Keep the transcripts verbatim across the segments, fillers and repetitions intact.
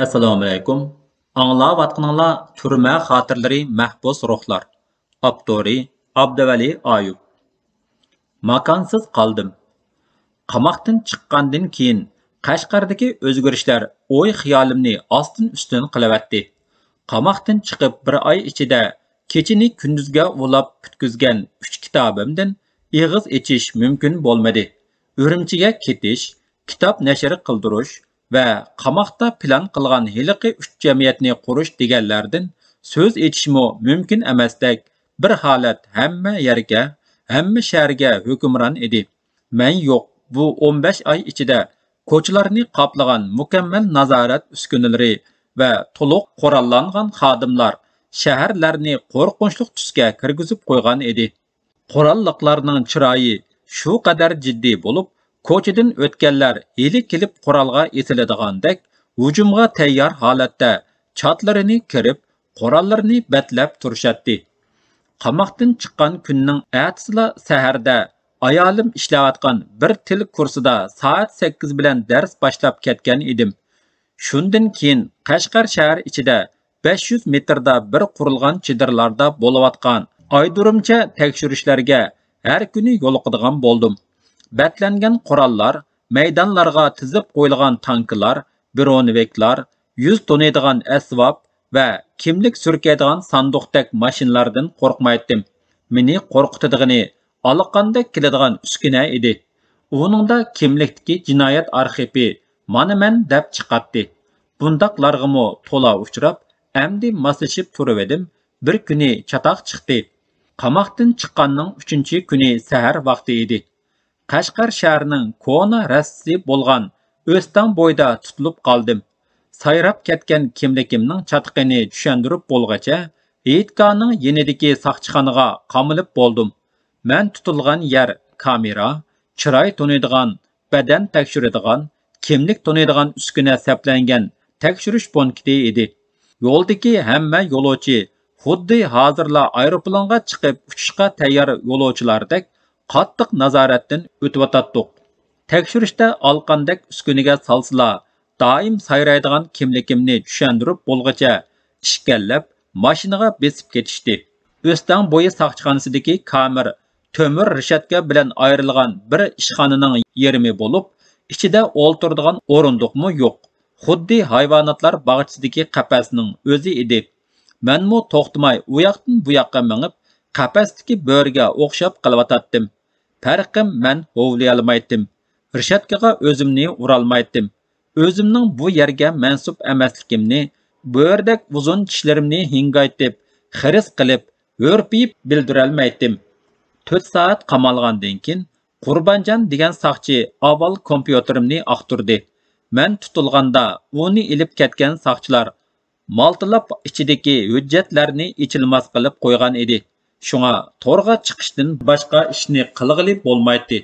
ئەسسالامۇئەلەيكۇم. ئاڭلاۋاتقىنىڭلار تۈرمە خاتىرىلىرى، مەھبۇس روھلار. ئاپتورى ئابدۇۋەلى ئايۇپ. ماكانسىز قالدىم. قاماقتىن چىققاندىن كېيىن قەشقەردىكى ئۆزگىرىشلەر ئوي-خىيالىمنى ئاستىن-ئۈستۈن قىلىۋەتتى. قاماقتىن چىقىپ بىر ئاي ئىچىدە كېچىنى كۈندۈزگە ئۇلاپ پۈتكۈزگەن ئۈچ كىتابىمدىن ئېغىز ئېچىش مۇمكىن بولمىدى. ئۈرۈمچىگە كېتىش، كىتاب نەشر قىلدۇرۇش ۋە قاماقتا پىلان قىلغان ھېلىقى ئۈچ جەمئىيەتنى قۇرۇش دېگەنلەردىن سۆز ئېچىشمۇ مۇمكىن ئەمەستەك بىر ھالەت ھەممە يەرگە، ھەممە شەھەرگە ھۆكۈمران ئىدى. مەن يوق بۇ ئون بەش ئاي ئىچىدە كوچىلارنى قاپلىغان مۇكەممەل نازارەت ئۈسكۈنىلىرى ۋە تولۇق قوراللانغان خادىملار شەھەرلەرنى قورقۇنچلۇق تۈسكە كىرگۈزۈپ قويغان ئىدى. قوراللىقلارنىڭ چىرايى شۇ قەدەر جىددىي بولۇپ، كوچىدىن ئۆتكەنلەر ھېلى كېلىپ قورالغا ئېسىلىدىغاندەك ھۇجۇمغا تەييار ھالەتتە چاتلىرىنى كىرىپ، قوراللىرىنى بەتلەپ تۇرۇشاتتى. قاماقتىن چىققان كۈننىڭ ئەتىسىلا سەھەردە ئايالىم ئىشلەۋاتقان بىر تىل كۇرسىدا سائەت سەككىز بىلەن دەرس باشلاپ كەتكەن ئىدىم. شۇندىن كېيىن قەشقەر شەھەر ئىچىدە بەش يۈز مېتىردا بىر قۇرۇلغان چېدىرلاردا بولۇۋاتقان ئايدۇرۇمچە تەكشۈرۈشلەرگە ھەر كۈنى يولۇقىدىغان بولدۇم. بەتلەنگەن قوراللار، مەيدانلارغا تىزىپ قويۇلغان تانكىلار، برونېۋىكلار، يۈز تونۇيدىغان ئەسۋاب ۋە كىملىك سۈركەيدىغان ساندۇقتەك ماشىنىلاردىن قورقمايتتىم. مېنى قورقۇتىدىغىنى ئالىقاندەك كېلىدىغان ئۈسكۈنە ئىدى. ئۇنىڭدا كىملىكتىكى جىنايەت ئارخىپى مانا مەن دەپ چىقاتتى. بۇنداقلارغىمۇ تولا ئۇچراپ، ئەمدى ماسلىشىپ تۇرۇۋىدىم. بىر كۈنى چاتاق چىقتى. قاماقتىن چىققاننىڭ ئۈچىنچى كۈنى سەھەر ۋاقتى ئىدى. قەشقەر شەھىرىنىڭ كونا رەستىسى بولغان ئۆستەڭ بويىدا تۇتۇلۇپ قالدىم. سايراپ كەتكەن كىملىكىمنىڭ چاتىقىنى چۈشەندۈرۈپ بولغىچە، ھېيتگاھنىڭ يېنىدىكى ساقچىخانىغا قامىلىپ بولدۇم. مەن تۇتۇلغان يەر كامېرا، چىراي تونۇيدىغان، بەدەن تەكشۈرىدىغان، كىملىك تونۇيدىغان ئۈسكۈنە سەپلەنگەن تەكشۈرۈش پونكىتى ئىدى. يولدىكى ھەممە يولۇچى خۇددى ھازىرلا ئايروپىلانغا چىقىپ ئۇچۇشقا تەييار يولۇچىلاردەك قاتتىق نازارەتتىن ئۆتۈۋاتاتتۇق. تەكشۈرۈشتە ئالىقاندەك ئۈسكۈنىگە سالسىلا، دائىم سايرايدىغان كىملىكىمنى چۈشەندۈرۈپ بولغۇچە ئىككىيلەپ ماشىنىغا بېسىپ كېتىشتى. ئۆستەڭ بويى ساقچىخانىسىدىكى كامېر تۆمۈر رېشاتكا بىلەن ئايرىلغان بىر ئىشخانىنىڭ يېرىمى بولۇپ، ئىچىدە ئولتۇرىدىغان ئورۇندۇقمۇ يوق. خۇددى ھايۋاناتلار باغچىسىدىكى قەپەسنىڭ ئۆزى ئىدى. مەنمۇ توختىماي ئۇ ياقتىن بۇ ياققا مېڭىپ، قەپەستىكى بۆرىگە ئوخشاپ قېلىۋاتاتتىم. پەرقىم، مەن ھوۋلىيالمايتتىم. رېشاتكىغا ئۆزۈمنى ئۇرالمايتتىم. ئۆزۈمنىڭ بۇ يەرگە مەنسۇپ ئەمەسلىكىمنى، بۆرىدەك ئۇزۇن چىشلىرىمنى ھىڭگايتىپ، خىرىس قىلىپ، ھۆرپىيىپ بىلدۈرەلمەيتتىم. تۆت سائەت قامالغاندىن كېيىن، قۇربانجان دېگەن ساقچى ئاۋۋال كومپيۇتېرىمنى ئاختۇردى. مەن تۇتۇلغاندا ئۇنى ئېلىپ كەتكەن ساقچىلار مالتىلاپ ئىچىدىكى ھۆججەتلەرنى ئېچىلماس قىلىپ قويغان ئىدى. شۇڭا تورغا چىقىشتىن باشقا ئىشنى قىلغىلى بولمايتتى.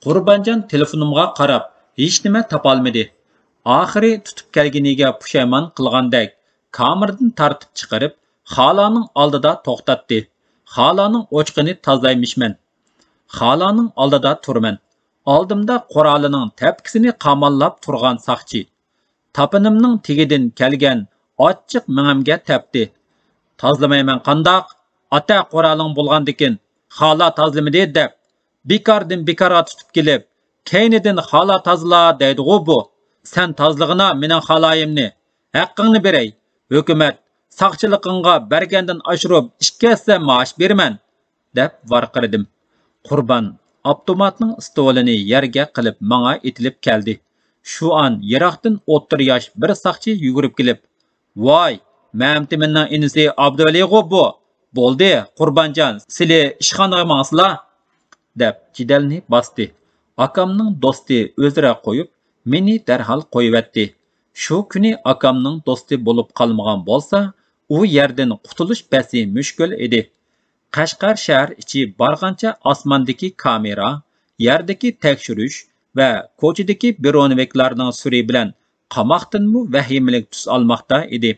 قۇربانجان تېلېفونۇمغا قاراپ، ھېچنېمە تاپالمىدى. ئاخىرى تۇتۇپ كەلگىنىگە پۇشايمان قىلغاندەك، كامېردىن تارتىپ چىقىرىپ، خالانىڭ ئالدىدا توختاتتى. خالانىڭ ئوچىقىنى تازىلايمىشمەن. خالانىڭ ئالدىدا تۇرىمەن. ئالدىمدا قورالىنىڭ تەپكىسىنى قاماللاپ تۇرغان ساقچى تاپىنىمنىڭ تېگىدىن كەلگەن ئاچچىق مېڭەمگە تەپتى. تازىلىمايمەن قانداق؟ ئاتا قورالىڭ بولغاندىكىن، خالا تازىلىمىدى دەپ، بىكاردىن بىكارغا تۇتۇپ كېلىپ، كەينىدىن خالا تازىلا دەيدىغۇ بۇ. سەن تازىلىغىنا مېنىڭ خالايىمنى. ھەققىڭنى بېرەي. ھۆكۈمەت ساقچىلىقىڭغا بەرگەندىن ئاشۇرۇپ ئىككى ھەسسە مائاش بېرىمەن، دەپ ۋارقىرىدىم. قۇربان ئاپتوماتنىڭ ستولىنى يەرگە قىلىپ ماڭا ئېتىلىپ كەلدى. شۇ ئان يىراقتىن ئوتتۇرا ياش بىر ساقچى يۈگۈرۈپ كېلىپ، ۋاي، مەمتىمىننىڭ ئىنىسى ئابدۇۋەلىغۇ بۇ! بولدى، قۇربانجان، سىلى ئىشخانىغا ماڭسىلا! دەپ جېدەلنى باستى. ئاكامنىڭ دوستى ئۆزرە قويۇپ، مېنى دەرھال قويۇۋەتتى. شۇ كۈنى ئاكامنىڭ دوستى بولۇپ قالمىغان بولسا، ئۇ يەردىن قۇتۇلۇش بەسى مۈشكۈل ئىدى. قەشقەر شەھەر ئىچى بارغانچە ئاسماندىكى كامېرا، يەردىكى تەكشۈرۈش ۋە كوچىدىكى برونېۋىكلارنىڭ سۈرى بىلەن قاماقتىنمۇ ۋەھىمىلىك تۈس ئالماقتا ئىدى.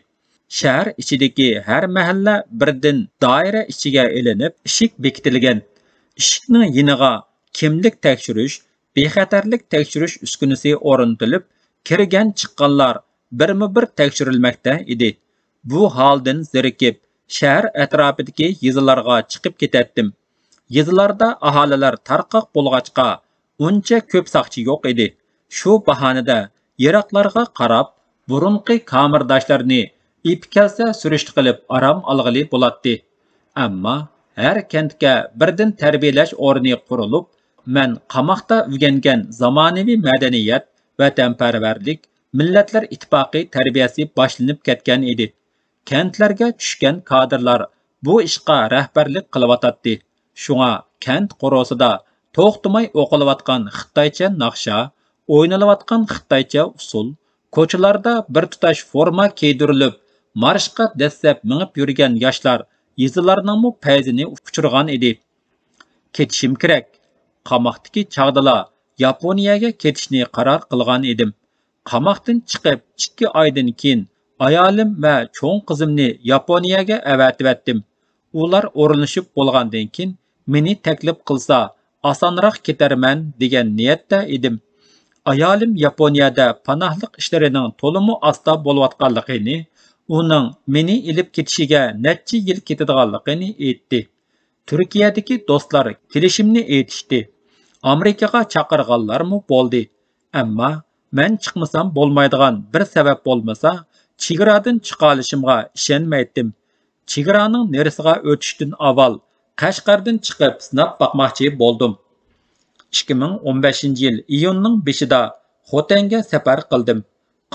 شەھەر ئىچىدىكى ھەر مەھەللە بىردىن دائىرە ئىچىگە ئېلىنىپ، ئىشىك بېكىتىلگەن. ئىشىكنىڭ يېنىغا كىملىك تەكشۈرۈش، بىخەتەرلىك تەكشۈرۈش ئۈسكۈنىسى ئورنىتىلىپ، كىرگەن چىققانلار بىرمۇبىر تەكشۈرۈلمەكتە ئىدى. بۇ ھالدىن زېرىكىپ، شەھەر ئەتراپىدىكى يېزىلارغا چىقىپ كېتەتتىم. يېزىلاردا ئاھالىلەر تارقاق بولغاچقا، ئۇنچە كۆپ ساقچى يوق ئىدى. شۇ باھانىدە يىراقلارغا قاراپ، بۇرۇنقى كامېرداشلارنى ئېپىكەلسە سۈرۈشتە قىلىپ ئارام ئالغىلى بولاتتى. ئەمما ھەر كەنتكە بىردىن تەربىيەلەش ئورنى قۇرۇلۇپ، مەن قاماقتا ئۆگەنگەن زامانىۋى مەدەنىيەت، ۋەتەنپەرۋەرلىك، مىللەتلەر ئىتتىپاقى تەربىيەسى باشلىنىپ كەتكەن ئىدى. كەنتلەرگە چۈشكەن كادىرلار بۇ ئىشقا رەھبەرلىك قىلىۋاتاتتى. شۇڭا كەنت قورۇسىدا توختىماي ئوقۇلۇۋاتقان خىتايچە ناخشا، ئوينىلىۋاتقان خىتايچە ئۇسسۇل، كوچىلاردا بىر تۇتاش فورما كىيدۈرۈلۈپ، مارشقا دەسسەپ مېڭىپ يۈرگەن ياشلار يېزىلارنىڭمۇ پەيزىنى ئۇچۇرغان ئىدى. كېتىشىم كېرەك. قاماقتىكى چاغدىلا ياپونىيەگە كېتىشنى قارار قىلغان ئىدىم. قاماقتىن چىقىپ ئىككى ئايدىن كېيىن ئايالىم ۋە چوڭ قىزىمنى ياپونىيەگە ئەۋەتىۋەتتىم. ئۇلار ئورۇنلىشىپ بولغاندىن كېيىن مېنى تەكلىپ قىلسا ئاسانراق كېتەرمەن دېگەن نىيەتتە ئىدىم. ئايالىم ياپونىيەدە پاناھلىق ئىشلىرىنىڭ تولىمۇ ئاستا بولۇۋاتقانلىقىنى، ئۇنىڭ مېنى ئېلىپ كېتىشىگە نەچچە يىل كېتىدىغانلىقىنى ئېيتتى. تۈركىيەدىكى دوستلار كېلىشىمنى ئېيتىشتى. ئامېرىكىغا چاقىرغانلارمۇ بولدى. ئەمما مەن چىقمىسام بولمايدىغان بىر سەۋەب بولمىسا، چېگرادىن چىقالىشىمغا ئىشەنمەيتتىم. چېگرانىڭ نېرىسىغا ئۆتۈشتىن ئاۋۋال قەشقەردىن چىقىپ سىناپ باقماقچى بولدۇم. ئىككى مىڭ ئون بەشىنچى يىل ئىيۇننىڭ بېشىدا خوتەنگە سەپەر قىلدىم.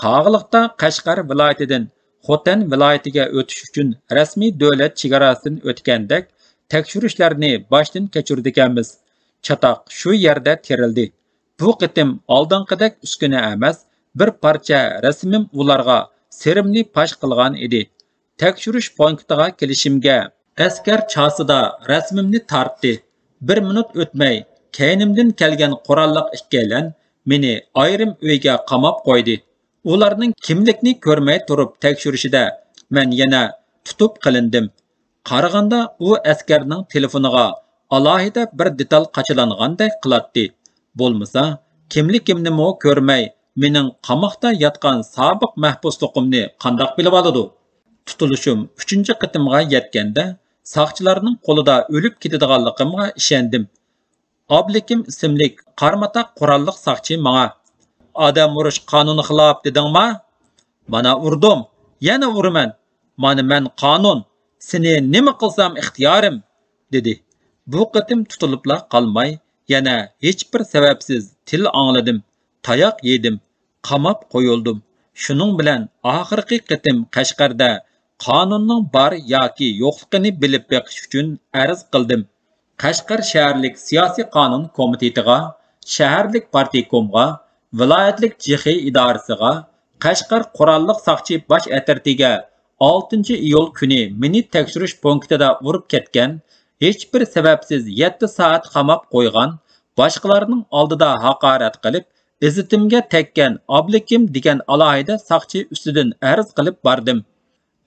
قاغىلىقتا قەشقەر ۋىلايىتىدىن خوتەن ۋىلايىتىگە ئۆتۈش ئۈچۈن رەسمىي دۆلەت چېگراسىدىن ئۆتكەندەك تەكشۈرۈشلەرنى باشتىن كەچۈرىدىكەنمىز. چاتاق شۇ يەردە تېرىلدى. بۇ قېتىم ئالدىنقىدەك ئۈسكۈنە ئەمەس، بىر پارچە رەسىمىم ئۇلارغا سىرىمنى پاش قىلغان ئىدى. تەكشۈرۈش پونكىتىغا كېلىشىمگە ئەسكەر چاسىدا رەسىمىمنى تارتتى. بىر مىنۇت ئۆتمەي، كەينىمدىن كەلگەن قوراللىق ئىككىيلەن مېنى ئايرىم ئۆيگە قاماپ قويدى. ئۇلارنىڭ كىملىكنى كۆرمەي تۇرۇپ تەكشۈرۈشىدە مەن يەنە تۇتۇپ قېلىندىم. قارىغاندا ئۇ ئەسكەرنىڭ تېلېفونىغا ئالاھىدە بىر دېتال قاچىلانغاندەك قىلاتتى. بولمىسا، كىملىكىمنىمۇ كۆرمەي، مېنىڭ قاماقتا ياتقان سابىق مەھبۇسلۇقۇمنى قانداق بىلىۋالىدۇ؟ تۇتۇلۇشۇم ئۈچىنچى قېتىمغا يەتكەندە، ساقچىلارنىڭ قولىدا ئۆلۈپ كېتىدىغانلىقىمغا ئىشەندىم. ئابلىكىم ئىسىملىك قارىماتاق قوراللىق ساقچى ماڭا، «ئادەم ئۇرۇش قانۇنى خىلاپ دېدىڭما؟» «مانا ئۇردۇم، يەنە ئۇرىمەن. مانا مەن قانۇن، سېنى نېمە قىلسام ئىختىيارىم» دېدى. بۇ قېتىم تۇتۇلۇپلا قالماي، يەنە ھېچبىر سەۋەبسىز تىل ئاڭلىدىم، تاياق يېدىم، قاماپ قويۇلدۇم. شۇنىڭ بىلەن ئاخىرقى قېتىم قەشقەردە قانۇننىڭ بار ياكى يوقلۇقىنى بىلىپ بېقىش ئۈچۈن ئەرز قىلدىم. قەشقەر شەھەرلىك سىياسىي قانۇن كومىتېتىغا، شەھەرلىك پارتكومغا، ۋىلايەتلىك جېخې ئىدارىسىغا، قەشقەر قوراللىق ساقچى باش ئەترىتىگە ئالتىنچى ئىيۇل كۈنى مېنى تەكشۈرۈش پونكىتىدا ئۇرۇپ كەتكەن، ھېچبىر سەۋەبسىز يەتتە سائەت قاماپ قويغان، باشقىلارنىڭ ئالدىدا ھاقارەت قىلىپ، ئىززىتىمگە تەگكەن ئابلىكىم دېگەن ئالاھىدە ساقچى ئۈستىدىن ئەرز قىلىپ باردىم.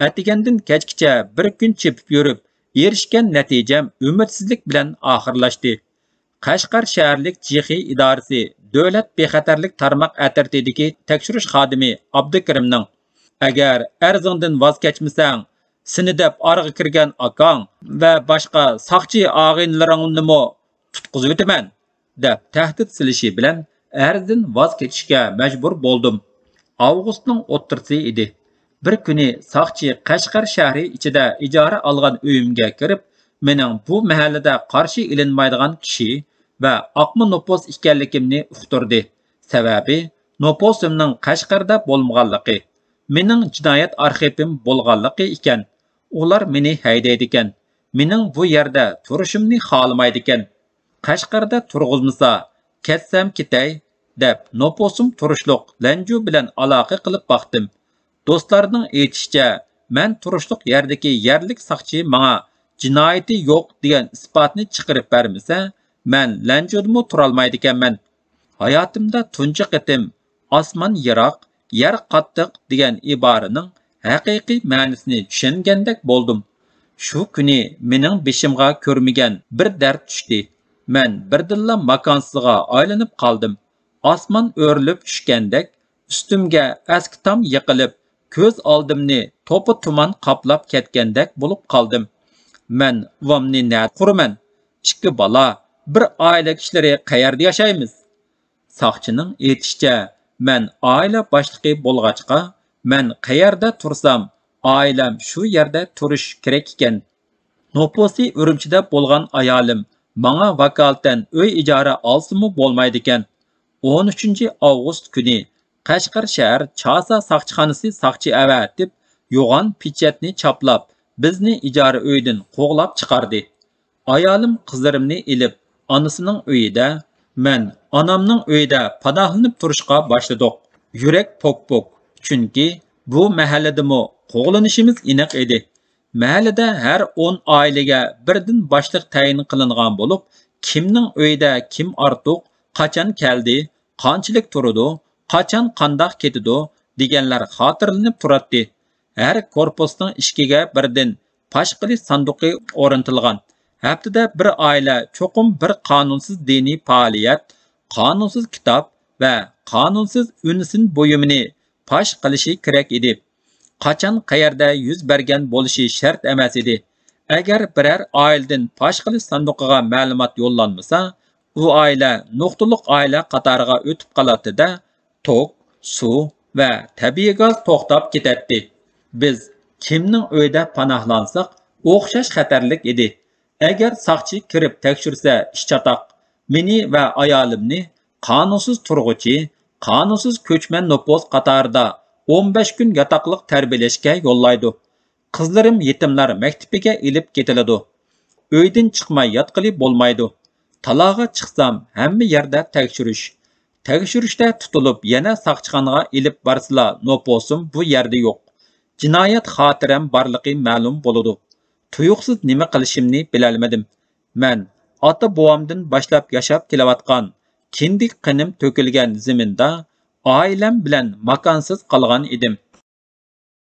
ئەتىگەندىن كەچكىچە بىر كۈن چېپىپ يۈرۈپ، ئېرىشكەن نەتىجەم ئۈمىدسىزلىك بىلەن ئاخىرلاشتى. قەشقەر شەھەرلىك جېخې ئىدارىسى دۆلەت بىخەتەرلىك تارماق ئەترىتىدىكى تەكشۈرۈش خادىمى ئابدۇكېرىمنىڭ، «ئەگەر ئەرزىڭدىن ۋاز كەچمىسەڭ، سېنى دەپ ئارىغا كىرگەن ئاكاڭ ۋە باشقا ساقچى ئاغىنىلىرىڭنىمۇ تۇتقۇزۇۋېتىمەن» دەپ تەھدىت سېلىشى بىلەن ئەرزدىن ۋاز كېچىشكە مەجبۇر بولدۇم. ئاۋغۇستنىڭ ئوتتۇرىسى ئىدى. بىر كۈنى ساقچى قەشقەر شەھىرى ئىچىدە ئىجارە ئالغان ئۆيۈمگە كىرىپ، مېنىڭ بۇ مەھەللىدە قارشى ئېلىنمايدىغان كىشى ۋە ئاقما نوپۇس ئىكەنلىكىمنى ئۇقتۇردى. سەۋەبى، نوپۇسۇمنىڭ قەشقەردە بولمىغانلىقى، مېنىڭ جىنايەت ئارخىپىم بولغانلىقى ئىكەن. ئۇلار مېنى ھەيدەيدىكەن، مېنىڭ بۇ يەردە تۇرۇشۇمنى خالىمايدىكەن. قەشقەردە تۇرغۇزمىسا، كەتسەم كېتەي، دەپ نوپۇسۇم تۇرۇشلۇق لەنجۇ بىلەن ئالاقە قىلىپ باقتىم. دوستلارنىڭ ئېيتىشىچە، مەن تۇرۇشلۇق يەردىكى يەرلىك ساقچى ماڭا جىنايىتى يوق دېگەن ئىسپاتنى چىقىرىپ بەرمىسە، مەن لەنجۇدىمۇ تۇرالمايدىكەنمەن. ھاياتىمدا تۇنجى قېتىم «ئاسمان يىراق، يەر قاتتىق» دېگەن ئىبارىنىڭ ھەقىقىي مەنىسىنى چۈشەنگەندەك بولدۇم. شۇ كۈنى مېنىڭ بېشىمغا كۆرمىگەن بىر دەرد چۈشتى. مەن بىردىنلا ماكانسىزغا ئايلىنىپ قالدىم. ئاسمان ئۆرۈلۈپ چۈشكەندەك، ئۈستۈمگە ئەسكى تام يېقىلىپ، كۆز ئالدىمنى توپا تۇمان قاپلاپ كەتكەندەك بولۇپ قالدىم. مەن ئۇۋامنى نەدە قۇرىمەن؟ ئىككى بالا، بىر ئائىلە كىشىلىرى قەيەردە ياشايمىز؟ ساقچىنىڭ ئېيتىشىچە، مەن ئائىلە باشلىقى بولغاچقا، مەن قەيەردە تۇرسام، ئائىلەم شۇ يەردە تۇرۇشى كېرەك ئىكەن. نوپۇسى ئۈرۈمچىدە بولغان ئايالىم ماڭا ۋاكالىتەن ئۆي ئىجارە ئالسىمۇ بولمايدىكەن. ئون ئۈچىنچى ئاۋغۇست كۈنى قەشقەر شەھەر چاسا ساقچىخانىسى ساقچى ئەۋەتىپ، يوغان پېچەتنى چاپلاپ، بىزنى ئىجارە ئۆيدىن قوغلاپ چىقاردى. ئايالىم قىزلىرىمنى ئېلىپ، ئانىسىنىڭ ئۆيىدە، مەن ئانامنىڭ ئۆيىدە پاناھلىنىپ تۇرۇشقا باشلىدۇق. يۈرەك پوك-پوك، چۈنكى بۇ مەھەللىدىمۇ قوغلىنىشىمىز ئېنىق ئىدى. مەھەللىدە ھەر ئون ئائىلىگە بىردىن باشلىق تەيىن قىلىنغان بولۇپ، كىمنىڭ ئۆيىدە كىم ئارتۇق، قاچان كەلدى، قانچىلىك تۇرىدۇ، قاچان قانداق كېتىدۇ دېگەنلەر خاتىرىلىنىپ تۇراتتى. ھەر كورپۇسنىڭ ئىشىكىگە بىردىن پاش قىلىش ساندۇقى ئورنىتىلغان. ھەپتىدە بىر ئائىلە چوقۇم بىر قانۇنسىز دىنىي پائالىيەت، قانۇنسىز كىتاب ۋە قانۇنسىز ئۈنسىن بۇيۇمىنى پاش قىلىشى كېرەك ئىدى. قاچان، قەيەردە يۈز بەرگەن بولۇشى شەرت ئەمەس ئىدى. ئەگەر بىرەر ئائىلىدىن پاش قىلىش ساندۇقىغا مەلۇمات يوللانمىسا، ئۇ ئائىلە نۇقتىلىق ئائىلە قاتارىغا ئۆتۈپ قالاتتى-دە، توك، سۇ ۋە تەبىئىي گاز توختاپ كېتەتتى. بىز كىمنىڭ ئۆيىدە پاناھلانساق، ئوخشاش خەتەرلىك ئىدى. ئەگەر ساقچى كىرىپ تەكشۈرسە، ئىش چاتاق. مېنى ۋە ئايالىمنى قانۇنسىز تۇرغۇچى، قانۇنسىز كۆچمەن نوپۇس قاتارىدا ئون بەش كۈن ياتاقلىق تەربىيەلەشكە يوللايدۇ. قىزلىرىم يېتىملار مەكتىپىگە ئېلىپ كېتىلىدۇ. ئۆيدىن چىقماي ياتقىلى بولمايدۇ. تالاغا چىقسام، ھەممە يەردە تەكشۈرۈش. تەكشۈرۈشتە تۇتۇلۇپ، يەنە ساقچىخانىغا ئېلىپ بارسىلا، نوپۇسۇم بۇ يەردە يوق. جىنايەت خاتىرەم بارلىقى مەلۇم بولىدۇ. تۇيۇقسىز نېمە قىلىشىمنى بىلەلمىدىم. مەن ئاتا-بوۋامدىن باشلاپ ياشاپ كېلىۋاتقان، كىندىك قېنىم تۆكۈلگەن زېمىندا ئائىلەم بىلەن ماكانسىز قالغان ئىدىم.